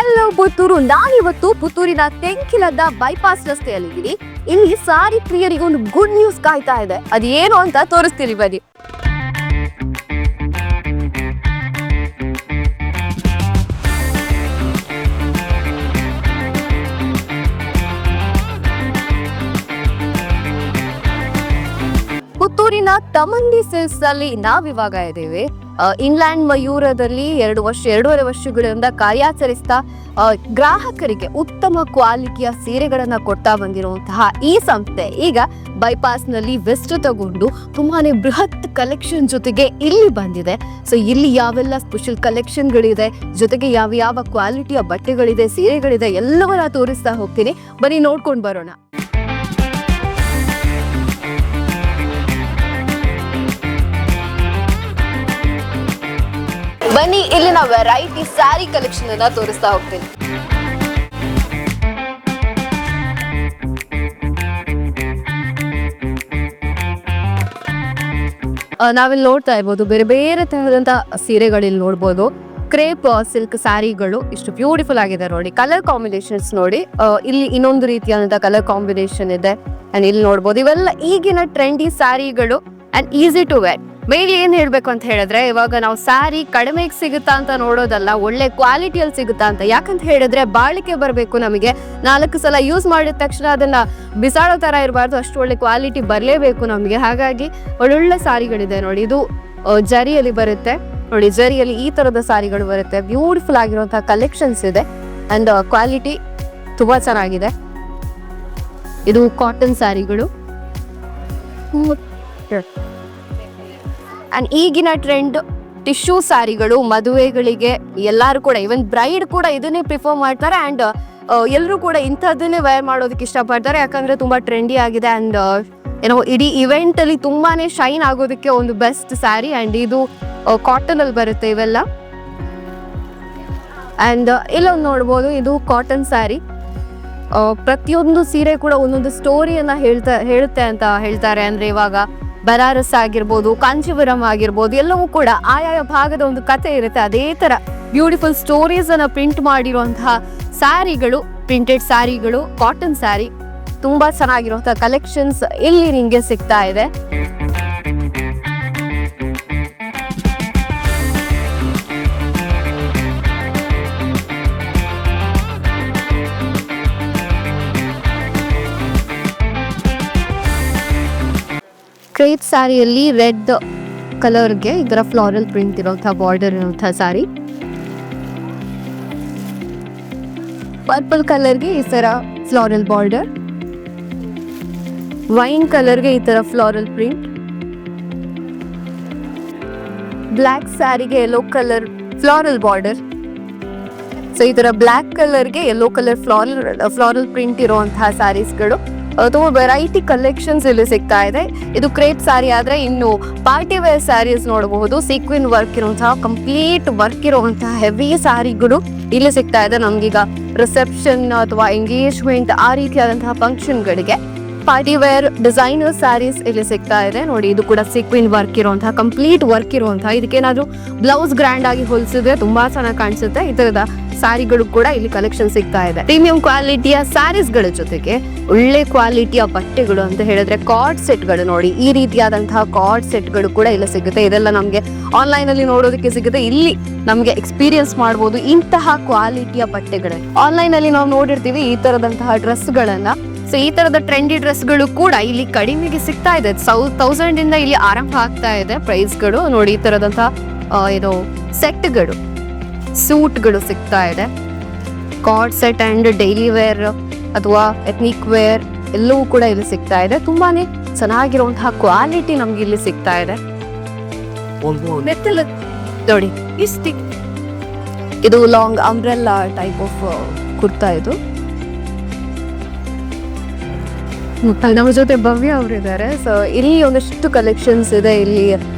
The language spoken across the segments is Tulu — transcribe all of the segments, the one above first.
ಹಲೋ ಪುತ್ತೂರು, ನಾನಿವತ್ತು ಪುತ್ತೂರಿನ ತೆಂಕಿಲದ ಬೈಪಾಸ್ ರಸ್ತೆಯಲ್ಲಿದ್ದೀನಿ. ಇಲ್ಲಿ ಸಾರಿ ಪ್ರಿಯರಿಗೆ ಒಂದು ಗುಡ್ ನ್ಯೂಸ್ ಕಾಯ್ತಾ ಇದೆ. ಅದೇನು ಅಂತ ತೋರಿಸ್ತೀನಿ ಬನ್ನಿ. ಪುತ್ತೂರಿನ ತಮಂದಿ ಸಿಲ್ಕ್ಸ್ ಅಲ್ಲಿ ನಾವಿವಾಗ ಇದ್ದೇವೆ. ಇನ್ಲ್ಯಾಂಡ್ ಮಯೂರದಲ್ಲಿ 2 ವರ್ಷ, 2.5 ವರ್ಷಗಳಿಂದ ಕಾರ್ಯಾಚರಿಸ್ತಾ ಗ್ರಾಹಕರಿಗೆ ಉತ್ತಮ ಕ್ವಾಲಿಟಿಯ ಸೀರೆಗಳನ್ನ ಕೊಡ್ತಾ ಬಂದಿರುವಂತಹ ಈ ಸಂಸ್ಥೆ ಈಗ ಬೈಪಾಸ್ ನಲ್ಲಿ ವಿಸ್ತೃತಗೊಂಡು ತುಂಬಾನೇ ಬೃಹತ್ ಕಲೆಕ್ಷನ್ ಜೊತೆಗೆ ಇಲ್ಲಿ ಬಂದಿದೆ. ಸೊ ಇಲ್ಲಿ ಯಾವೆಲ್ಲ ಸ್ಪೆಷಲ್ ಕಲೆಕ್ಷನ್ಗಳಿದೆ, ಜೊತೆಗೆ ಯಾವ ಯಾವ ಕ್ವಾಲಿಟಿಯ ಬಟ್ಟೆಗಳಿದೆ, ಸೀರೆಗಳಿದೆ, ಎಲ್ಲವನ್ನ ತೋರಿಸ್ತಾ ಹೋಗ್ತೀನಿ. ಬನ್ನಿ, ನೋಡ್ಕೊಂಡು ಬರೋಣ. ಬನ್ನಿ, ಇಲ್ಲಿನ ವೆರೈಟಿ ಸ್ಯಾರಿ ಕಲೆಕ್ಷನ್ ಅನ್ನ ತೋರಿಸ್ತಾ ಹೋಗ್ತೀನಿ. ನಾವಿಲ್ಲಿ ನೋಡ್ತಾ ಇರ್ಬೋದು, ಬೇರೆ ಬೇರೆ ತರಹದಂತ ಸೀರೆಗಳು ಇಲ್ಲಿ ನೋಡ್ಬೋದು. ಕ್ರೇಪ್ ಸಿಲ್ಕ್ ಸ್ಯಾರಿಗಳು ಇಷ್ಟು ಬ್ಯೂಟಿಫುಲ್ ಆಗಿದೆ ನೋಡಿ. ಕಲರ್ ಕಾಂಬಿನೇಷನ್ಸ್ ನೋಡಿ. ಇಲ್ಲಿ ಇನ್ನೊಂದು ರೀತಿಯಾದಂತಹ ಕಲರ್ ಕಾಂಬಿನೇಷನ್ ಇದೆ. ಅಂಡ್ ಇಲ್ಲಿ ನೋಡ್ಬೋದು, ಇವೆಲ್ಲ ಈಗಿನ ಟ್ರೆಂಡಿ ಸ್ಯಾರಿಗಳು ಅಂಡ್ ಈಸಿ ಟು ವೇರ್. ಮೇಲೆ ಏನ್ ಹೇಳ್ಬೇಕು ಅಂತ ಹೇಳಿದ್ರೆ, ಇವಾಗ ನಾವು ಸ್ಯಾರಿ ಕಡಿಮೆಗೆ ಸಿಗುತ್ತಾ ಅಂತ ನೋಡೋದಲ್ಲ, ಒಳ್ಳೆ ಕ್ವಾಲಿಟಿಯಲ್ಲಿ ಸಿಗುತ್ತಾ ಅಂತ. ಯಾಕಂತ ಹೇಳಿದ್ರೆ ಬಾಳಿಕೆ ಬರಬೇಕು ನಮಗೆ. ನಾಲ್ಕು ಸಲ ಯೂಸ್ ಮಾಡಿದ ತಕ್ಷಣ ಅದನ್ನ ಬಿಸಾಡೋ ತರ ಇರಬಾರ್ದು. ಅಷ್ಟು ಒಳ್ಳೆ ಕ್ವಾಲಿಟಿ ಬರಲೇಬೇಕು ನಮಗೆ. ಹಾಗಾಗಿ ಒಳ್ಳೊಳ್ಳೆ ಸಾರಿಗಳಿದೆ ನೋಡಿ. ಇದು ಜರಿಯಲ್ಲಿ ಬರುತ್ತೆ ನೋಡಿ. ಜರಿಯಲ್ಲಿ ಈ ತರದ ಸಾರಿಗಳು ಬರುತ್ತೆ. ಬ್ಯೂಟಿಫುಲ್ ಆಗಿರುವಂತಹ ಕಲೆಕ್ಷನ್ಸ್ ಇದೆ ಅಂಡ್ ಕ್ವಾಲಿಟಿ ತುಂಬಾ ಚೆನ್ನಾಗಿದೆ. ಇದು ಕಾಟನ್ ಸ್ಯಾರಿಗಳು. ಅಂಡ್ ಈಗಿನ ಟ್ರೆಂಡ್ ಟಿಶ್ಯೂ ಸ್ಯಾರಿಗಳು. ಮದುವೆಗಳಿಗೆ ಎಲ್ಲರೂ ಕೂಡ, ಇವನ್ ಬ್ರೈಡ್ ಕೂಡ ಇದನ್ನೇ ಪ್ರಿಫರ್ ಮಾಡ್ತಾರೆ. ಅಂಡ್ ಎಲ್ಲರೂ ಕೂಡ ಇಂಥದ್ದನ್ನೇ ವೇರ್ ಮಾಡೋದಕ್ಕೆ ಇಷ್ಟಪಡ್ತಾರೆ. ಯಾಕಂದ್ರೆ ತುಂಬಾ ಟ್ರೆಂಡಿ ಆಗಿದೆ ಅಂಡ್ ಏನೋ ಇಡೀ ಇವೆಂಟ್ ಅಲ್ಲಿ ತುಂಬಾನೇ ಶೈನ್ ಆಗೋದಕ್ಕೆ ಒಂದು ಬೆಸ್ಟ್ ಸ್ಯಾರಿ. ಅಂಡ್ ಇದು ಕಾಟನ್ ಅಲ್ಲಿ ಬರುತ್ತೆ ಇವೆಲ್ಲ. ಅಂಡ್ ಇಲ್ಲೊಂದು ನೋಡ್ಬೋದು, ಇದು ಕಾಟನ್ ಸ್ಯಾರಿ. ಪ್ರತಿಯೊಂದು ಸೀರೆ ಕೂಡ ಒಂದೊಂದು ಸ್ಟೋರಿಯನ್ನ ಹೇಳುತ್ತೆ ಅಂತ ಹೇಳ್ತಾರೆ. ಅಂದ್ರೆ ಇವಾಗ ಬನಾರಸ್ ಆಗಿರ್ಬೋದು, ಕಾಂಚೀಪುರಂ ಆಗಿರ್ಬೋದು, ಎಲ್ಲವೂ ಕೂಡ ಆಯಾಯ ಭಾಗದ ಒಂದು ಕತೆ ಇರುತ್ತೆ. ಅದೇ ತರ ಬ್ಯೂಟಿಫುಲ್ ಸ್ಟೋರೀಸ್ ಅನ್ನ ಪ್ರಿಂಟ್ ಮಾಡಿರುವಂತಹ ಸ್ಯಾರಿಗಳು, ಪ್ರಿಂಟೆಡ್ ಸ್ಯಾರಿಗಳು, ಕಾಟನ್ ಸ್ಯಾರಿ, ತುಂಬಾ ಚೆನ್ನಾಗಿರುವಂತಹ ಕಲೆಕ್ಷನ್ಸ್ ಇಲ್ಲಿ ನಿಮಗೆ ಸಿಗ್ತಾ ಇದೆ. ಕ್ರೇಪ್ ಸ್ಯಾರಿಯಲ್ಲಿ ರೆಡ್ ಕಲರ್ಗೆ ಇದರ ಫ್ಲಾರಲ್ ಪ್ರಿಂಟ್ ಇರುವಂತಹ ಬಾರ್ಡರ್ ಇರುವಂತಹ ಸ್ಯಾರಿ. ಪರ್ಪಲ್ ಕಲರ್ಗೆ ಈ ತರ ಫ್ಲಾರಲ್ ಬಾರ್ಡರ್, ವೈನ್ ಕಲರ್ಗೆ ಈ ತರ ಫ್ಲಾರಲ್ ಪ್ರಿಂಟ್, ಬ್ಲ್ಯಾಕ್ ಸ್ಯಾರಿಗೆ yellow colour floral border. So ಈ ತರ ಬ್ಲ್ಯಾಕ್ ಕಲರ್ಗೆ yellow colour floral floral print ಇರುವಂತಹ ಸ್ಯಾರೀಸ್ಗಳು. ತುಂಬಾ ವೆರೈಟಿ ಕಲೆಕ್ಷನ್ಸ್ ಇಲ್ಲಿ ಸಿಗ್ತಾ ಇದೆ. ಇದು ಕ್ರೇಪ್ ಸ್ಯಾರಿ ಆದ್ರೆ, ಇನ್ನು ಪಾರ್ಟಿ ವೇರ್ ಸ್ಯಾರೀಸ್ ನೋಡಬಹುದು. ಸೀಕ್ವಿನ್ ವರ್ಕ್ ಇರುವಂತಹ, ಕಂಪ್ಲೀಟ್ ವರ್ಕ್ ಇರುವಂತಹ ಹೆವಿ ಸ್ಯಾರಿಗಳು ಇಲ್ಲಿ ಸಿಗ್ತಾ ಇದೆ ನಮ್ಗೀಗ. ರಿಸೆಪ್ಷನ್ ಅಥವಾ ಎಂಗೇಜ್ಮೆಂಟ್, ಆ ರೀತಿಯಾದಂತಹ ಫಂಕ್ಷನ್ಗಳಿಗೆ ಪಾರ್ಟಿ ವೇರ್ ಡಿಸೈನರ್ ಸ್ಯಾರೀಸ್ ಇಲ್ಲಿ ಸಿಗ್ತಾ ಇದೆ ನೋಡಿ. ಇದು ಕೂಡ ಸೀಕ್ವಿನ್ ವರ್ಕ್ ಇರುವಂತಹ, ಕಂಪ್ಲೀಟ್ ವರ್ಕ್ ಇರುವಂತಹ. ಇದಕ್ಕೇನಾದ್ರೂ ಬ್ಲೌಸ್ ಗ್ರ್ಯಾಂಡ್ ಆಗಿ ಹೊಲಿಸಿದ್ರೆ ತುಂಬಾ ಚೆನ್ನಾಗಿ ಕಾಣಿಸುತ್ತೆ. ಈ ತರದ ಸ್ಯಾರಿಗಳು ಕೂಡ ಇಲ್ಲಿ ಕಲೆಕ್ಷನ್ ಸಿಗ್ತಾ ಇದೆ. ಪ್ರೀಮಿಯಂ ಕ್ವಾಲಿಟಿಯ ಸ್ಯಾರೀಸ್ಗಳ ಜೊತೆಗೆ ಒಳ್ಳೆ ಕ್ವಾಲಿಟಿಯ ಬಟ್ಟೆಗಳು ಅಂತ ಹೇಳಿದ್ರೆ ಕಾರ್ಡ್ ಸೆಟ್ಗಳು ನೋಡಿ. ಈ ರೀತಿಯಾದಂತಹ ಕಾರ್ಡ್ ಸೆಟ್ಗಳು ಕೂಡ ಇಲ್ಲಿ ಸಿಗುತ್ತೆ. ಇದೆಲ್ಲ ನಮಗೆ ಆನ್ಲೈನ್ ಅಲ್ಲಿ ನೋಡೋದಕ್ಕೆ ಸಿಗುತ್ತೆ. ಇಲ್ಲಿ ನಮಗೆ ಎಕ್ಸ್ಪೀರಿಯನ್ಸ್ ಮಾಡ್ಬೋದು ಇಂತಹ ಕ್ವಾಲಿಟಿಯ ಬಟ್ಟೆಗಳನ್ನು. ಆನ್ಲೈನ್ ಅಲ್ಲಿ ನಾವು ನೋಡಿರ್ತೀವಿ ಈ ತರದಂತಹ ಡ್ರೆಸ್ಗಳನ್ನ. ಸೊ ಈ ತರದ ಟ್ರೆಂಡಿ ಡ್ರೆಸ್ಗಳು ಕೂಡ ಇಲ್ಲಿ ಕಡಿಮೆಗೆ ಸಿಗ್ತಾ ಇದೆ. 1000 ಇಂದ ಇಲ್ಲಿ ಆರಂಭ ಆಗ್ತಾ ಇದೆ ಪ್ರೈಸ್ಗಳು ನೋಡಿ. ಈ ತರದಂತಹ ಇದು ಸೆಟ್ಗಳು, ಸೂಟ್ಗಳು ಸಿಗ್ತಾ ಇದೆ. Co-ord set and daily wear ಅಥವಾ ಎಥ್ನಿಕ್ ವೇರ್ ಎಲ್ಲವೂ ಕೂಡ ಇಲ್ಲಿ ಸಿಗ್ತಾ ಇದೆ. ತುಂಬಾನೇ ಚೆನ್ನಾಗಿರುವಂತಹ ಕ್ವಾಲಿಟಿ ನಮ್ಗೆ ಇಲ್ಲಿ ಸಿಗ್ತಾ ಇದೆ ನೋಡಿ. ಇದು long umbrella type of kurta ಇದು. ನಮ್ಮ ಜೊತೆ ಭವ್ಯ ಅವರಿದ್ದಾರೆ. ಸೊ ಇಲ್ಲಿ ಒಂದಷ್ಟು ಕಲೆಕ್ಷನ್ಸ್ ಇದೆ. ಇಲ್ಲಿ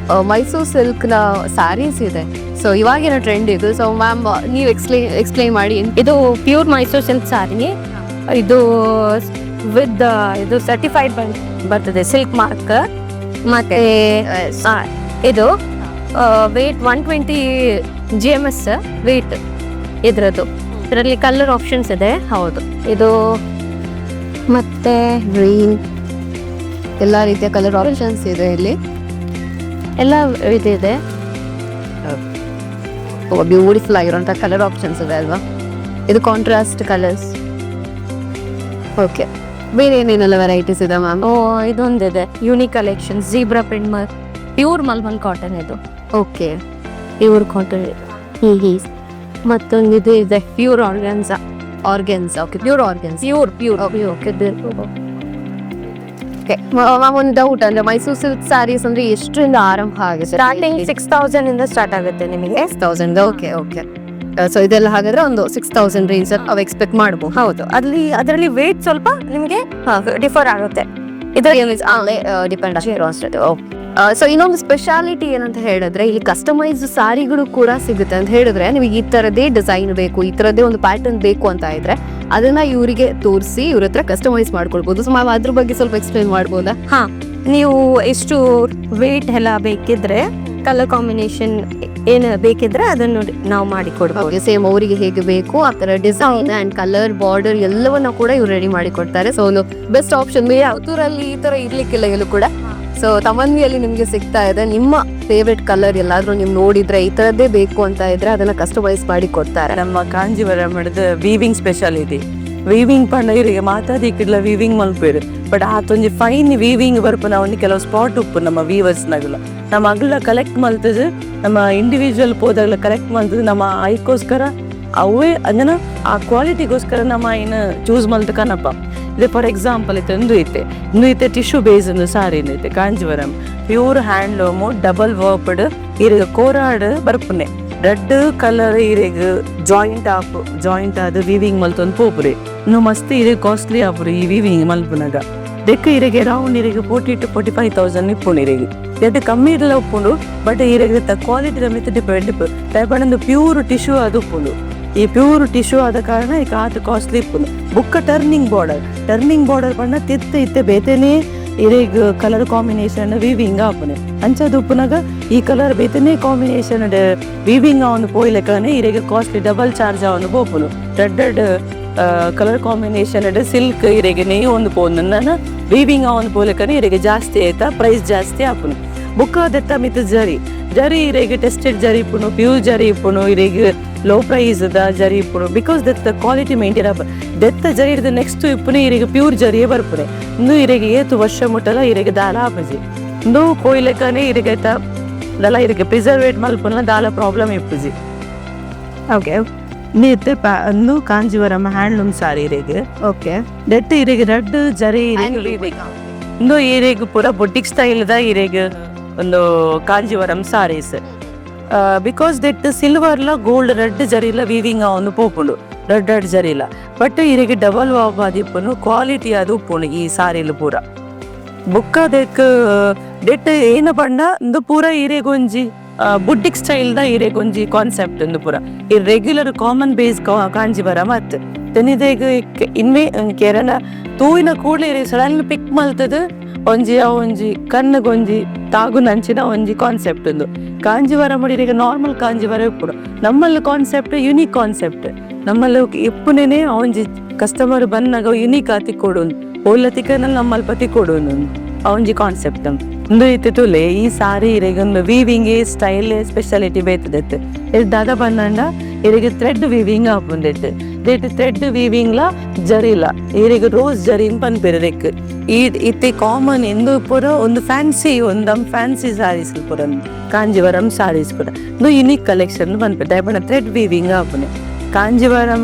ಮೈಸೂರು ಸಿಲ್ಕ್ ನ ಸ್ಯಾರೀಸ್ ಇದೆ. ಸೊ ಇವಾಗಿನ ಟ್ರೆಂಡ್ ಇದು. ಸೊ ಮ್ಯಾಮ್, ನೀವು ಎಕ್ಸ್ಪ್ಲೈನ್ ಎಕ್ಸ್ಪ್ಲೈನ್ ಮಾಡಿ. ಇದು ಪ್ಯೂರ್ ಮೈಸೂರು ಸಿಲ್ಕ್ ಸಾರಿ ಇದು. ವಿತ್ ಇದು ಸರ್ಟಿಫೈಡ್ ಬರ್ತದೆ, ಸಿಲ್ಕ್ ಮಾರ್ಕ್. ಮತ್ತೆ ಇದು weight 120 GMS weight ಇದ್ರದ್ದು. ಇದರಲ್ಲಿ ಕಲರ್ ಆಪ್ಷನ್ಸ್ ಇದೆ. ಇದು ಮತ್ತೆ ಗ್ರೀನ್, ಎಲ್ಲಾ ರೀತಿಯ ಕಲರ್ ಆಪ್ಷನ್ಸ್ ಇದೆ ಇಲ್ಲಿ. ಎಲ್ಲ ಇದೆ. ಬ್ಯೂಟಿಫುಲ್ ಆಗಿರುವಂತ ಕಲರ್ ಆಪ್ಷನ್ಸ್ ಇದೆ ಅಲ್ವಾ? ಇದು contrast colours. Okay, ಬೇರೆ ಏನೇನೆಲ್ಲ ವೆರೈಟೀಸ್ ಇದೆ ಮ್ಯಾಮ್? ಓ, ಇದೊಂದಿದೆ, unique collection, zebra print, pure mulmul cotton ಇದು. Pure cotton. ಹ್ಮ್ ಹ್ಮ್ ಮತ್ತೊಂದು ಇದು ಇದೆ, pure organza. Organza, okay, pure organza. Pure, pure. Okay okay ma'am, ಒಂದು ಡೌಟ್. ಅಂದ್ರೆ ಮೈಸೂರು ಸಿಲ್ಕ್ ಸ್ಯಾರೀಸ್ ಅಂದ್ರೆ ಎಷ್ಟರಿಂದ ಆರಂಭ ಆಗುತ್ತೆ? ಸ್ಟಾರ್ಟಿಂಗ್ 6,000 ಇಂದ ಸ್ಟಾರ್ಟ್ ಆಗುತ್ತೆ ನಿಮಗೆ. 6,000, okay okay so ಇದೆಲ್ಲ ಹಾಗಾದ್ರೆ ಒಂದು 6,000 ರೇಂಜ್ ಅವು ಎಕ್ಸ್ಪೆಕ್ಟ್ ಮಾಡಬಹುದು. ಹೌದು, ಅಲ್ಲಿ ಅದರಲ್ಲಿ ವೇಟ್ ಸ್ವಲ್ಪ ನಿಮಗೆ ಡಿಫರ್ ಆಗುತ್ತೆ. ಇದರ ಡಿಪೆಂಡ್ ಆಗಿರುವಂಥದ್ದು. ಸೊ ಇನ್ನೊಂದು ಸ್ಪೆಷಾಲಿಟಿ ಏನಂತ ಹೇಳಿದ್ರೆ, ಇಲ್ಲಿ ಕಸ್ಟಮೈಸ್ ಸಾರಿಗಳು ಕೂಡ ಸಿಗುತ್ತೆ ಅಂತ ಹೇಳಿದ್ರೆ, ನಿಮಗೆ ಈ ತರದೇ ಡಿಸೈನ್ ಬೇಕು, ಈ ತರದೇ ಒಂದು ಪ್ಯಾಟರ್ನ್ ಬೇಕು ಅಂತ ಇದ್ರೆ, ಅದನ್ನ ಇವರಿಗೆ ತೋರಿಸಿ ಇವ್ರ ಹತ್ರ ಕಸ್ಟಮೈಸ್ ಮಾಡ್ಕೊಳ್ಬಹುದು. ಸೊ ಮ್ಯಾಮ್, ಅದ್ರ ಬಗ್ಗೆ ಸ್ವಲ್ಪ ಎಕ್ಸ್ಪ್ಲೈನ್ ಮಾಡ್ಬೋದಾ? ಹಾ, ನೀವು ಎಷ್ಟು ವೇಟ್ ಎಲ್ಲ ಬೇಕಿದ್ರೆ, ಕಲರ್ ಕಾಂಬಿನೇಷನ್ ಏನು ಬೇಕಿದ್ರೆ ಅದನ್ನು ನಾವು ಮಾಡಿ ಕೊಡ್ಬೋದು. ಸೇಮ್ ಅವರಿಗೆ ಹೇಗೆ ಬೇಕು ಆ ತರ design and colour, border ಎಲ್ಲವನ್ನ ಕೂಡ ಇವ್ರು ರೆಡಿ ಮಾಡಿ ಕೊಡ್ತಾರೆ. ಸೊ ಒಂದು ಬೆಸ್ಟ್ ಆಪ್ಷನ್. ಪುತ್ತೂರಲ್ಲಿ ಈ ತರ ಇರ್ಲಿಕ್ಕಿಲ್ಲ ಎಲ್ಲೂ ಕೂಡ. ಸೊ ತಮನ್ವಿಯಲ್ಲಿ ನಿಮ್ಗೆ ಸಿಗ್ತಾ ಇದೆ. ನಿಮ್ಮ ಫೇವ್ರೆಟ್ ಕಲರ್ ಎಲ್ಲಾದ್ರೂ ನೀವು ನೋಡಿದ್ರೆ, ಈ ತರದ್ದೇ ಬೇಕು ಅಂತ ಇದ್ರೆ, ಅದನ್ನ ಕಸ್ಟಮೈಸ್ ಮಾಡಿ ಕೊಡ್ತಾರೆ. ನಮ್ಮ ಕಾಂಜಿವರಂ weaving speciality. Weaving ಪಂಡ ಇರಿಗೆ ಮಾತಾದಿಕ್ಕಿಡ್ಲ ವೀವಿಂಗ್ ಮಲ್ಪೇರು. ಬಟ್ ಆತೊಂಜಿ ಫೈನ್ ವೀವಿಂಗ್ ಬರ್ಪುನ ಒಂಜಿ ಕೆಲವು ಸ್ಪಾಟ್ ಉಪ್ಪು ನಮ್ಮ ವೀವರ್ಸ್ ನಗಲ. ನಮ್ಮ ಅಗಲ ಕಲೆಕ್ಟ್ ಮಲ್ತದು, ನಮ್ಮ ಇಂಡಿವಿಜುವಲ್ ಪೋದಾಗಲ ಕಲೆಕ್ಟ್ ಮಲ್ತದು, ನಮ್ಮ ಐಕೋಸ್ಕರ ಅವೇ ಅದನ್ನ ಆ ಕ್ವಾಲಿಟಿಗೋಸ್ಕರ ನಮ್ಮ ಏನು ಚೂಸ್ ಮಲ್ತ ಕನಪ. ಇದು ಫಾರ್ ಎಕ್ಸಾಂಪಲ್ ಇತ್ತೆ ಒಂದು ಇತ್ತೆ ಇಂದು ಇತ್ತೆ ಟಿಶ್ಯೂ ಬೇಸ್ ಒಂದು ಸಾರಿ ಇತ್ತೆ ಕಾಂಜಿವರಂ pure handloom double ವಾರ್ಪ್ಡ್. ಇರಿಗೆ ಕೋರಾಡ್ ಬರ್ಪುನೆ ರೆಡ್ ಕಲರ್. ಇರೆಗ್ ಜಾಯಿಂಟ್ ಆಪ್ ಜಾಯಿಂಟ್ ಆದ್ ವೀವಿಂಗ್ ಮಲ್ತೊಂದು ಪೋಪುರೆ. ಇನ್ನು ಮಸ್ತ್ ಇರೆ ಕಾಸ್ಟ್ಲಿ ಆಪುರು ಈ ವೀವಿಂಗ್ ಮಲ್ಪುನಗ. ದೆಕ್ ಇರೆಗೆ ಅರೌಂಡ್ ಇರೆಗೆ 40 to 45,000 ಇಪ್ಪುಂಡು ಇರೆಗೆ. ದೆಟ್ ಕಮ್ಮಿ ಇರಲ ಉಪ್ಪುಂಡು, ಬಟ್ ಇರೆಗೆ ಕ್ವಾಲಿಟಿ ಮಿತ್ ಡಿಪೆಂಡ್ ಇಪ್ಪು. ದಾಯೆ ಪ್ಯೂರ್ ಟಿಶ್ಯೂ ಅದು ಉಪ್ಪುಂಡು. ಈ ಪ್ಯೂರ್ ಟಿಶ್ಯೂ ಆದ ಕಾರಣ ಈಗ ಆತ ಕಾಸ್ಟ್ಲಿ ಇಪ್ಪುಂಡು. ಬುಕ್ಕ turning border, turning border ಪಂಡ ತಿತ್ತು ಇತ್ತೆ ಬೇತೆನೇ ಇರೆಗ್ colour combination weaving ಆಪುನೆ. ಅಂಚದ ಉಪ್ಪುನಗ ಈ ಕಲರ್ ಬೇತೆನೇ ಕಾಂಬಿನೇಷನ್ ವೀವಿಂಗ್ ಅವನು ಪೋಯ್ಲೆಕ್ಕನೆ ಇರೆಗ್ costly double charge ಅವನು ಪೋಪುನು. Red red colour combination silk ಇರೆಗೆ ನೇಯ್ ಒಂದು ಪೋನು ವೀವಿಂಗ್ ಅವನು ಪೋಲೆಕ್ಕನೆ ಇರೆಗೆ ಜಾಸ್ತಿ ಆಯ್ತಾ ಪ್ರೈಸ್ ಜಾಸ್ತಿ ಆಪುನು. ಬುಕ್ಕ ದೆತ್ತ ಮಿತ್ ಜರಿ, ಜರಿ ಇರೆಗ್ ಟೆಸ್ಟೆಡ್ ಜರಿ ಇಪ್ಪುನು, ಪ್ಯೂರ್ ಜರಿ ಇಪ್ಪುನು. ಇರೆಗ್ low price the ಜರಿ ಇಪ್ಪುನು, because ದೆತ್ತ ಕ್ವಾಲಿಟಿ ಮೇಂಟೈನ್ ಆಪ. ದೆತ್ತ ಜರಿ ಹಿಡ್ದು ನೆಕ್ಸ್ಟ್ ಇಪ್ಪುನೆ ಇರೆಗ್ ಪ್ಯೂರ್ ಜರಿಯೇ ಬರ್ಪುನೆ. ಇಂದು ಇರೆಗ್ ಏತು ವರ್ಷ ಮುಟ್ಟಲ ಇರೆಗ್ ದಾಲ ಆಪುಜಿ. ಇಂದು ಪೋಯ್ಲೆಕ್ಕನೆ ಇರೆಗ್ ಆಯ್ತಾ ದಲ ಇರೆಗ್ ಪ್ರಿಸರ್ವೇಟ್ ಮಲ್ಪುನ ದಾಲ ಪ್ರಾಬ್ಲಮ್ ಇಪ್ಪುಜಿ. ನೀತೆ ಅಂದು ಕಾಂಜಿವರಂ ಹ್ಯಾಂಡ್ಲೂಮ್ ಸಾರಿ ಇರೆಗ್. That ಇರೆಗ್ ರೆಡ್ ಜರಿ ಇರೆಗ್. ಇಂದು ಇರೆಗ್ ಪೂರ ಬೊಟಿಕ್ ಸ್ಟೈಲ್ the ಇರೆಗ್ ಒಂದು Kanjivaram saris. Because that ಸಿಲ್ವರ್ಲ gold red ಜರಿಲ weaving ಒಂದು ಪೋಪುಂಡು, ರೆಡ್ ರೆಡ್ ಜರಿಲ. ಬಟ್ ಇರೆಗ್ ಡಬಲ್ ವಾಪ್ ಆದಿಪ್ಪುನು, ಕ್ವಾಲಿಟಿ ಅದು ಉಪ್ಪುಂಡು ಈ ಸಾರಿಲು ಪೂರ. ಬುಕ್ಕ ದೆಕ್ ದೆಟ್ ಏನ ಪಂಡ ಇಂದು ಪೂರ ಇರೆಗೊಂಜಿ ಬುಟ್ಟಿಕ್ ಸ್ಟೈಲ್ ದ ಇರೆಗೊಂಜಿ ಕಾನ್ಸೆಪ್ಟ್. ಇಂದು ಪೂರ ಈ regular common base Kanjeevaram ಅತ್. ತೆನಿದೆಗ್ ಇನ್ವೆ ಕೇರಳ ತೂಯಿನ ಕೂಡಲೇ ಇರೆ ಸಡನ್ ಪಿಕ್ ಮಲ್ತದ ಒಂಜಿ ಅವು ಒಂಜಿ ಕಣ್ಣುಗೊಂಜಿ ತಾಗುನಂಚಿನ ಒಂಜಿ ಕಾನ್ಸೆಪ್ಟ್. ಒಂದು ಕಾಂಜಿವರಂ ಈಗ ನಾರ್ಮಲ್ ಕಾಂಜಿವರ ಇಪ್ಪುಡು. ನಮ್ಮಲ್ಲಿ concept unique concept. ನಮ್ಮಲ್ಲಿ ಇಪ್ಪುನೇನೆ ಒಂಜಿ ಕಸ್ಟಮರ್ ಬಂದಾಗ ಯುನೀಕ್ ಆತಿ ಕೊಡು, ಓಲ್ಲ ತಿಕ್ಕನಲ್ಲಿ ನಮ್ಮಲ್ಪ ತಿಕ್ಕೊಡು, ಆ ಒಂಜಿ ಕಾನ್ಸೆಪ್ಟ್. ಇಂದು ಇತ್ತೆ ತುಲೆ, ಈ ಸಾರಿ ಇರೆಗೊಂದು weaving style speciality ಬೇತದೆತ್ತು. ಇದು ದಾದ ಬಂದಂಡ ಇರೆಗ್ ಥ್ರೆಡ್ ವೀವಿಂಗ್ ಆಪುಂದೆಟ್. That thread ವೀವಿಂಗ್ಲ ಜರಿಲ ಇರೆಗ್ ರೋಸ್ ಜರಿ ಪನ್ಪೆರ್ ದೆಕ್. ಈ ಇತ್ತೆ ಕಾಮನ್ ಎಂದು ಪೂರ ಒಂದು ಫ್ಯಾನ್ಸಿ ಒಂದಂ ಫ್ಯಾನ್ಸಿ ಸಾರೀಸ್ ಪೂರ ಕಾಂಜಿವರಂ ಸಾರೀಸ್ ಪೂರ. ಇಂದು ಯುನೀಕ್ ಕಲೆಕ್ಷನ್ ಪನ್ಪೆ. ದಾಯೆ ಥ್ರೆಡ್ ವೀವಿಂಗ್ ಆಪುನೆ. ಕಾಂಜಿವರಂ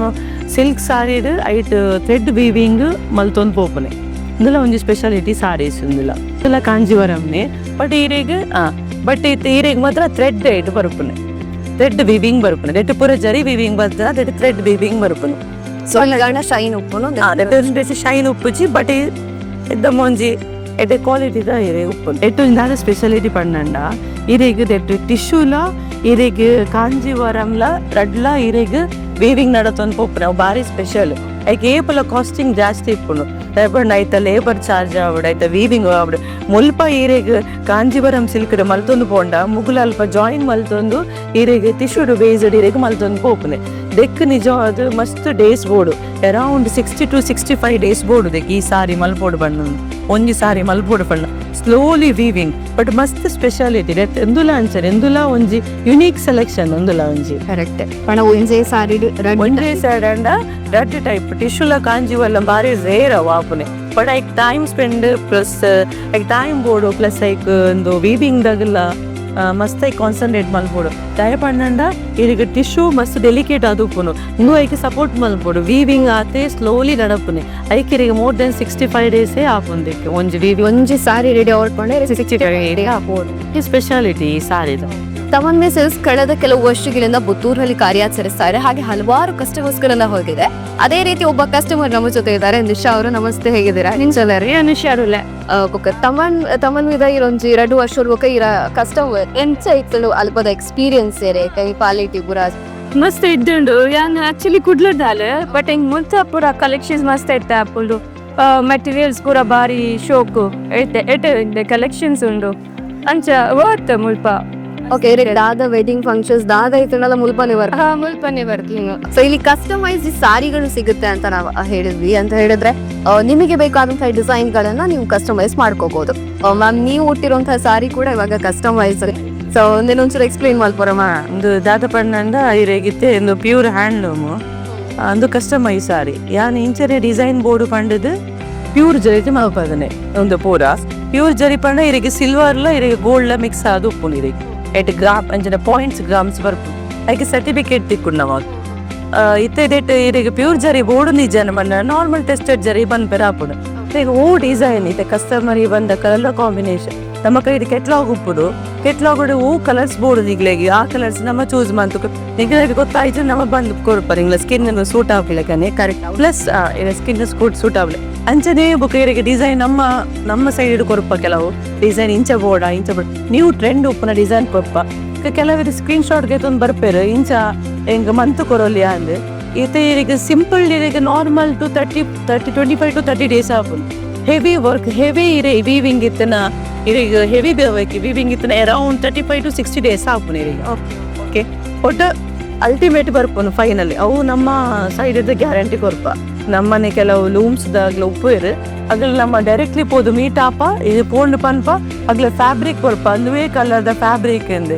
ಸಿಲ್ಕ್ ಸಾರಿಡ್ ಐಟ್ ಥ್ರೆಡ್ ವೀವಿಂಗ್ ಮಲ್ತೊಂದು ಪೋಪುನೆ. ಇಂದುಲ ಒಂಜಿ ಸ್ಪೆಷಾಲಿಟಿ ಸಾರೀಸ್ ಇಂದುಲ. ಇಂದುಲ ಕಾಂಜಿವರಂನೆ, ಬಟ್ ಈರೆಗ್ ಬಟ್ ಇತ್ತೆ ಈರೆಗ್ ಮಾತ್ರ ಥ್ರೆಡ್ ಐಟ್ ಬರ್ಪುನೆ, ಥ್ರೆಡ್ ವೀವಿಂಗ್ ಬರ್ಪುನೆ. ದೆಟ್ ಪೂರ ಜರಿ ವೀವಿಂಗ್ ಬರ್ತದ, that thread weaving ಬರ್ಪುನೆ. So shine ಉಪ್ಪುನು. Shine ಉಪ್ಪುಜಿ, but ಎದ್ದಮ್ಮ ಒಂಜಿ ಎಡ್ಡೆ ಕ್ವಾಲಿಟಿ ದ ಇರೆ ಉಪ್ಪು. ಎಟ್ಟು ದಾದ ಸ್ಪೆಷಾಲಿಟಿ ಪಂಡಂಡ ಇರೆಗ್ ದೆಟ್ಟು ಟಿಶ್ಯೂಲ ಇರೆಗ್ ಕಾಂಜಿವರಂಲ ರಡ್ಲ ಇರೆಗ್ ವೀವಿಂಗ್ ನಡತೊಂದು ಪೋಪುನೆ. ಅವು ಬಾರಿ ಸ್ಪೆಷಲ್. ಐಕ್ ಏಪಲ ಕಾಸ್ಟಿಂಗ್ ಜಾಸ್ತಿ ಇಪ್ಪುಂಡು. ದಾಯೆ ಐತ ಲೇಬರ್ ಚಾರ್ಜ್ ಆವಡ್, ಐತ ವೀವಿಂಗ್ ಆವಡ್. ಮುಲ್ಪ ಈರೆಗ್ ಕಾಂಜಿವರಂ ಸಿಲ್ಕ್ ಮಲ್ತೊಂದು ಪೋಂಡ ಮುಗುಲ ಅಲ್ಪ ಜಾಯಿನ್ ಮಲ್ತೊಂದು ಈರೆಗ್ ಟಿಶ್ಯೂಡ್ ಬೇಸ್ಡ್ ಇರೆಗ್ ಮಲ್ತೊಂದು ಪೋಪುನೆ. ದೆಕ್ ನಿಜವಾದ ಮಸ್ತ್ ಡೇಸ್ ಬೋಡು, around 60 to 65 days ಬೋಡು ದೆಕ್ ಈ ಸಾರಿ ಮಲ್ಪೋಡು ಬಣ್ಣು, ಒಂಜಿ ಸಾರಿ ಮಲ್ಪೋಡು ಪಂಡ. ಸ್ಲೋಲಿ ವೀವಿಂಗ್, ಬಟ್ ಮಸ್ತ್ ಸ್ಪೆಷಾಲಿಟಿ. ಎಂದುಲ ಅಂಚನೆ, ಎಂದುಲ ಒಂಜಿ ಯುನೀಕ್ ಸೆಲೆಕ್ಷನ್ ಒಂದುಲ ಒಂಜಿ. ಕರೆಕ್ಟ್, ಪಣ ಒಂಜೇ ಸಾರಿ. ಒಂಜೇ ಸೈಡ್ ಅಂಡ ರಡ್ಡ್ ಟೈಪ್ ಟಿಶ್ಯೂಲ ಕಾಂಜಿವಲ್ಲ ಬಾರಿ ರೇರ್ ಅವು ಆಪುನೆ. ಬಟ್ ಐಕ್ ಟೈಮ್ ಸ್ಪೆಂಡ್ ಪ್ಲಸ್ ಐಕ್ ಟೈಮ್ ಬೋಡು, ಪ್ಲಸ್ ಐಕ್ ಒಂದು ವೀವಿಂಗ್ ದಾಗಲ ಮಸ್ತ್ ಐಕ್ ಕಾನ್ಸಂಟ್ರೇಟ್ ಮಲ್ಪೊಡು. ದಾಯೆ ಪಂಡಂಡ ಇರೆಗ್ ಟಿಶ್ಯೂ ಮಸ್ತ್ ಡೆಲಿಕೇಟ್ ಆದ್ ಉಪ್ಪುನು. ಇಂದು ಐಕ್ ಸಪೋರ್ಟ್ ಮಲ್ಪೊಡು. ವೀವಿಂಗ್ ಆತೆ ಸ್ಲೋಲಿ ನಡಪುನೆ. ಐಕ್ ಇರೆಗ್ ಮೋರ್ ದೆನ್ 65 ಡೇಸೇ ಆಪುಂದಿಕ್ ಒಂಜಿ ವೀವಿಂಗ್. ಒಂಜಿ ಸಾರಿ ರೆಡಿ ಆವಡ್ಕೊಂಡೆ. 65 ಸ್ಪೆಷಾಲಿಟಿ ಈ ಸಾರಿದ. ತಮನ್ವಿ ಸಿಲ್ಕ್ಸ್ ಕಳೆದ ಕೆಲವು ವರ್ಷಗಳಿಂದ ಪುತ್ತೂರಲ್ಲಿ ಕಾರ್ಯಾಚರಿಸ್ತಾ ಇದೆ. ಹಾಗೆ ಹಲವಾರು ಕಸ್ಟಮರ್ಸ್ ಗಳೆಲ್ಲ ಹೋಗಿದೆ. ಅದೇ ರೀತಿ ಒಬ್ಬ ಕಸ್ಟಮರ್ ನಮ್ಮ ಜೊತೆ ಇದ್ದಾರೆ, ನಿಶಾ ಅವರು. ನಮಸ್ತೆ, ಹೇಗಿದ್ದೀರಾ? ನಿಂಚಲರಿ ಅನುಷಾರುಲೆ. ಬೊಕ್ಕ ತಮನ್ವಿದ ಇರೊಂಜಿ 2 ವರ್ಷ ಬೊಕ್ಕ ಇರ ಕಸ್ಟಮರ್ ಎಂಚ ಇತ್ತಲು ಅಲ್ಪದ ಎಕ್ಸ್ಪೀರಿಯನ್ಸ್ ಏರೆ ಕೈ ಕ್ವಾಲಿಟಿ ಪೂರ? ಮಸ್ತ್ ಇದ್ದುಂಡು. ಯಾನ್ ಆಕ್ಚುಲಿ ಕುಡ್ಲದಾಲ್, ಬಟ್ ಎಂಕ್ ಮುಲ್ತ ಪೂರ ಕಲೆಕ್ಷನ್ಸ್ ಮಸ್ತ್ ಇತ್ತೆ ಆಪುಂಡು. ಮೆಟೀರಿಯಲ್ಸ್ ಪೂರ ಬಾರಿ ಶೋಕು ಎಡ್ಡೆ ಎಡ್ಡೆ ಕಲೆಕ್ಷನ್ಸ್ ಉಂಡು. ಅಂಚ ವರ್ತ್ ಮುಲ್ಪ. ಓಕೆ, ದಾದ ವೆಡ್ಡಿಂಗ್ ಫಂಕ್ಷನ್ಸ್ ದಾದ ಇತ್ತಂಡಲ ಮುಲ್ಪನೆ ಬರ್ ಹಾ, ಮುಲ್ಪನೆ ಬರ್ತೀನಿ. ಸೊ ಇಲ್ಲಿ ಕಸ್ಟಮೈಸ್ ಸಾರಿಗಳು ಸಿಗುತ್ತೆ ಅಂತ ನಾವು ಹೇಳಿದ್ವಿ. ಅಂತ ಹೇಳಿದ್ರೆ ನಿಮಗೆ ಬೇಕಾದಂತಹ ಡಿಸೈನ್ ಗಳನ್ನ ನೀವು ಕಸ್ಟಮೈಸ್ ಮಾಡ್ಕೋಬಹುದು. ಮ್ಯಾಮ್, ನೀವು ಉಟ್ಟಿರುವಂತಹ ಸಾರಿ ಕೂಡ ಇವಾಗ ಕಸ್ಟಮೈಸ್. ಸೊ ಒಂದೇನೊಂಚೂರು ಎಕ್ಸ್ಪ್ಲೈನ್ ಮಾಡ್ಬೋರಮ್ಮ? ಒಂದು ದಾದ ಪಂಡ ಇರೆಗಿತ್ತೆ ಒಂದು ಪ್ಯೂರ್ ಹ್ಯಾಂಡ್ಲೂಮ್, ಒಂದು ಕಸ್ಟಮೈಸ್ ಸಾರಿ. ಯಾನ್ ಇಂಚನೆ ಡಿಸೈನ್ ಬೋರ್ಡ್ ಪಂಡದು ಪ್ಯೂರ್ ಜರಿ ಮಲ್ಪದನೆ. ಒಂದು ಪೂರ ಪ್ಯೂರ್ ಜರಿ ಪಂಡ ಇರೆಗೆ ಸಿಲ್ವರ್ಲ ಇರೆಗೆ ಗೋಲ್ಡ್ ಮಿಕ್ಸ್ ಆದ್ ಉಪ್ಪುಂಡು. ಇರೆಗೆ ಎಟ್ ಗ್ರಾಮ್ ಅಂಚನೆ ಪಾಯಿಂಟ್ಸ್ ಗ್ರಾಮ್ಸ್ ಬರ್ಪು. ಐಕೆ ಸರ್ಟಿಫಿಕೇಟ್ ತಿಕ್ಕುಂಡು ನಮಕ್. ಇತ್ತೆ ದೇಟ್ ಇರೆಗೆ ಪ್ಯೂರ್ ಜರಿ ಬೋರ್ಡ್ ನಿಜನ ಪಂಡ ನಾರ್ಮಲ್ ಟೆಸ್ಟೆಡ್ ಜರಿ ಬಂದ್ಪೆರ ಆಪುಂಡು. ಈಗ ಓ ಡಿಸೈನ್ ಇತ್ತೆ ಕಸ್ಟಮರ್ ಬಂದ ಕಲರ್ ಕಾಂಬಿನೇಷನ್ ನಮ್ಮ ಕೈಡ್ ಕೆಟ್ಲಾಗ್ ಉಪ್ಪುಡು. ಕೆಟ್ಲಾಗ್ ಓ ಕಲರ್ಸ್ ಬೋರ್ಡ್ ನಿಗ್ಲೆಗೆ, ಆ ಕಲರ್ಸ್ ನಮ್ಮ ಚೂಸ್ ಮಂತು ನಿಗ್ಲೆಗೆ ಗೊತ್ತಾಯ್ತು, ನಮ್ಮ ಬಂದು ಕೊಡ್ಪಾರೆ. ಇಂಗ್ಲ ಸ್ಕಿನ್ ಸೂಟ್ ಆಪಿಲಕನೆ. ಕರೆಕ್ಟ್. ಪ್ಲಸ್ ಸ್ಕಿನ್ ಸ್ಕೂಟ್ ಸೂಟ್ ಆಪ್ಲೆ ಅಂಚನೆ ಬೊಕ ಇರೆಗೆ ಡಿಸೈನ್ ನಮ್ಮ ನಮ್ಮ ಸೈಡ್ ಕೊರ್ಪ. ಕೆಲವು ಡಿಸೈನ್ ಇಂಚ ಬೋರ್ಡ, ಇಂಚ ಬೋರ್ಡ್ ನ್ಯೂ ಟ್ರೆಂಡ್ ಉಪ್ಪುನ ಡಿಸೈನ್ ಕೊರ್ಪ. ಕೆಲವರು ಸ್ಕ್ರೀನ್ ಶಾಟ್ ಗೆತ್ತೊಂದು ಬರ್ಪೇರು, ಇಂಚ ಎಂಗ್ ಮಂತ್ ಕೊರೊಲಿ ಅಂದ್. ಇತ್ತೆ ಇರೆಗ್ ಸಿಂಪಲ್ ಇರೆಗ್ normal to 30 30 25 to 30 days ಆಪುಂಡು. ಹೆವಿ ವರ್ಕ್, ಹೆವಿ ಇರೆ ವೀವಿಂಗ್ ಇತ್ತನ, ಇರೆಗ್ ಹೆವಿ ಬೇಕು ವೀವಿಂಗ್ ಇತ್ತನ around 35 to 60 days ಆಪುಂಡು ಇರೆಗ್. ಓಕೆ, ಒಟ್ಟು ಅಲ್ಟಿಮೇಟ್ ಬರ್ಪುನು ಫೈನಲಿ. ಅವು ನಮ್ಮ ಸೈಡ್ ಗ್ಯಾರಂಟಿ ಕೊರ್ಪ. ನಮ್ಮನೆ ಕೆಲವು ಲೂಮ್ಸ್ ದಾಗ್ಲ ಉಪ್ಪು ಇರು, ಅಗಲ ನಮ್ಮ ಡೈರೆಕ್ಟ್ಲಿ ಪೋದು ಮೀಟ್ ಆಪ, ಇದು ಪೋಂಡು ಪನ್ಪ, ಅಗ್ಲ ಫ್ಯಾಬ್ರಿಕ್ ಕೊರ್ಪ. ಅಂದುವೇ ಕಲರ್ the fabric ಎಂದು,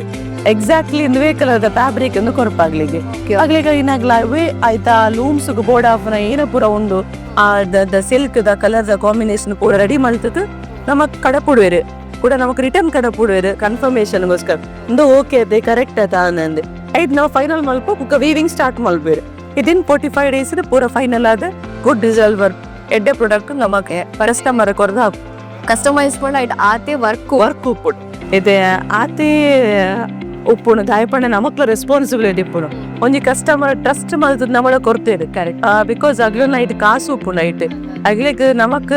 ಎಕ್ಸಾಕ್ಟ್ಲಿ ಇಂದುವೇ ಕಲರ್ the fabric ಎಂದು ಕೊರ್ಪ ಅಗ್ಲಿಗೆ. ಅಗ್ಲಿಗೆ ಇನ್ನಾಗ್ಲ ಅವೇ ಆಯ್ತಾ ಲೂಮ್ಸ್ ಬೋರ್ಡ್ ಆಫ್ನ ಏನ ಪೂರ ಉಂಡು, ಆ the silk the colour the combination ಪೂರ ರೆಡಿ ಮಲ್ತದ್ದು ನಮ್ಮ ಕಡಪುಡುವೆರು ಕೂಡ. ನಮಕ್ ರಿಟರ್ನ್ ಕಡಪುಡುವೆರು ಕನ್ಫರ್ಮೇಶನ್ಗೋಸ್ಕರ. ಇಂದು ಓಕೆ ಅದೇ ಕರೆಕ್ಟ್ ಆತ ಅಂದೆ ಐದು ನಾವು ಫೈನಲ್ ಮಲ್ಪ ಬುಕ್ಕ ವೀವಿಂಗ್ ಸ್ಟಾರ್ಟ್ ಮಲ್ಪೇರು. ವಿದಿನ್ 45 ಡೇಸ್ ಪೂರ ಫೈನಲ್ ಆದ ಗುಡ್ ರಿಸಲ್ಟ್ ಬರ್ ಎಡ್ಡೆ ಪ್ರಾಡಕ್ಟ್ ನಮಕ್ ಕಸ್ಟಮರ್ ಕೊರ್ದು. ಕಸ್ಟಮೈಸ್ ಪಂಡ ಐಟ್ ಆತೆ ವರ್ಕ್? ವರ್ಕ್ ಉಪ್ಪುಡು ಇದೆ, ಆತೆ ಉಪ್ಪುನು. ದಾಯಪಂಡ ನಮಕ್ಲ ರೆಸ್ಪಾನ್ಸಿಬಿಲಿಟಿ ಉಪ್ಪುನು. ಒಂಜಿ ಕಸ್ಟಮರ್ ಟ್ರಸ್ಟ್ ಮಲ್ತದ್ ನಮಳ ಕೊರ್ತೇರು. ಕರೆಕ್ಟ್. Because ಅಗ್ಲು ನೈಟ್ ಕಾಸು ಉಪ್ಪು ನೈಟ್ ಅಗ್ಲಿಗ್ ನಮಕ್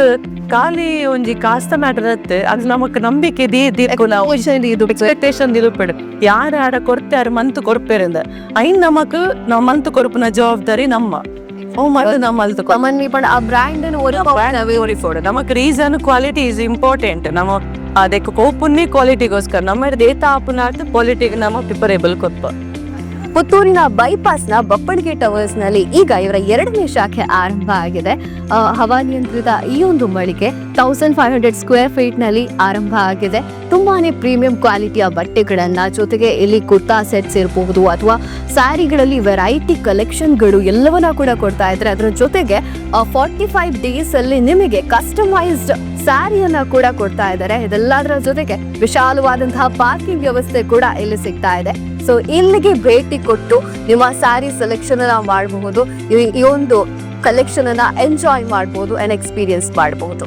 ಖಾಲಿ ಒಂಜಿ ಕಾಸ್ತ ಮ್ಯಾಟರ್ ಅತ್ತೆ ಅದು. ನಮಕ್ ನಂಬಿಕೆ ದೀ ದೀಕು ನಾವು ಇದು ಎಕ್ಸ್ಪೆಕ್ಟೇಷನ್ ನಿಲುಪೆಡು ಯಾರು ಆಡ ಕೊರ್ತೆ ಆರು ಮಂತ್ ಕೊರ್ಪೇರಿಂದ ಐನ್ ನಮಕ್ ನಾವು ಮಂತ್ ಕೊರ್ಪುನ ಜವಾಬ್ದಾರಿ ನಮ್ಮ. ಓ ಮತ್ತೆ ನಮ್ಮ ಅಲ್ತು ತಮನ್ವಿ ಪಂಡ ಆ ಬ್ರ್ಯಾಂಡ್ ಫೋಡ್ ನಮಕ್ ರೀಸನ್ ಕ್ವಾಲಿಟಿ is important. ನಮ್ಮ ಅದಕ್ಕೆ ಕೋಪುನ್ನಿ ಕ್ವಾಲಿಟಿಗೋಸ್ಕರ ನಮ್ಮ ದೇತ ಆಪುನ ಕ್ವಾಲಿಟಿಗೆ ನಮ್ಮ ಪ್ರಿಫರೇಬಲ್ ಕೊಪ್ಪ. ಪುತ್ತೂರಿನ ಬೈಪಾಸ್ ನ ಬಪ್ಪಣಿಗೆ ಟವರ್ಸ್ ನಲ್ಲಿ ಈಗ ಇವರ ಎರಡನೇ ಶಾಖೆ ಆರಂಭ ಆಗಿದೆ. ಹವಾನಿಯಂತ್ರಿತ ಈ ಒಂದು ಮಳಿಗೆ 1500 ಸ್ಕ್ವೇರ್ ಫೀಟ್ ನಲ್ಲಿ ಆರಂಭ ಆಗಿದೆ. ತುಂಬಾನೇ ಪ್ರೀಮಿಯಂ ಕ್ವಾಲಿಟಿಯ ಬಟ್ಟೆಗಳನ್ನ ಜೊತೆಗೆ ಇಲ್ಲಿ ಕುರ್ತಾ ಸೆಟ್ಸ್ ಇರಬಹುದು ಅಥವಾ ಸ್ಯಾರಿಗಳಲ್ಲಿ ವೆರೈಟಿ ಕಲೆಕ್ಷನ್ಗಳು ಎಲ್ಲವನ್ನ ಕೂಡ ಕೊಡ್ತಾ ಇದ್ದಾರೆ. ಅದರ ಜೊತೆಗೆ 45 ಡೇಸ್ ಅಲ್ಲಿ ನಿಮಗೆ ಕಸ್ಟಮೈಸ್ಡ್ ಸ್ಯಾರಿಯನ್ನ ಕೂಡ ಕೊಡ್ತಾ ಇದ್ದಾರೆ. ಇದೆಲ್ಲದರ ಜೊತೆಗೆ ವಿಶಾಲವಾದಂತಹ ಪಾರ್ಕಿಂಗ್ ವ್ಯವಸ್ಥೆ ಕೂಡ ಇಲ್ಲಿ ಸಿಗ್ತಾ ಇದೆ. ಸೊ ಇಲ್ಲಿಗೆ ಭೇಟಿ ಕೊಟ್ಟು ನಿಮ್ಮ ಸ್ಯಾರಿ ಸೆಲೆಕ್ಷನ್ ಅನ್ನ ಮಾಡಬಹುದು. ಈ ಒಂದು ಕಲೆಕ್ಷನ್ ಅನ್ನ ಎಂಜಾಯ್ ಮಾಡಬಹುದು ಅಂಡ್ ಎಕ್ಸ್ಪೀರಿಯನ್ಸ್ ಮಾಡಬಹುದು.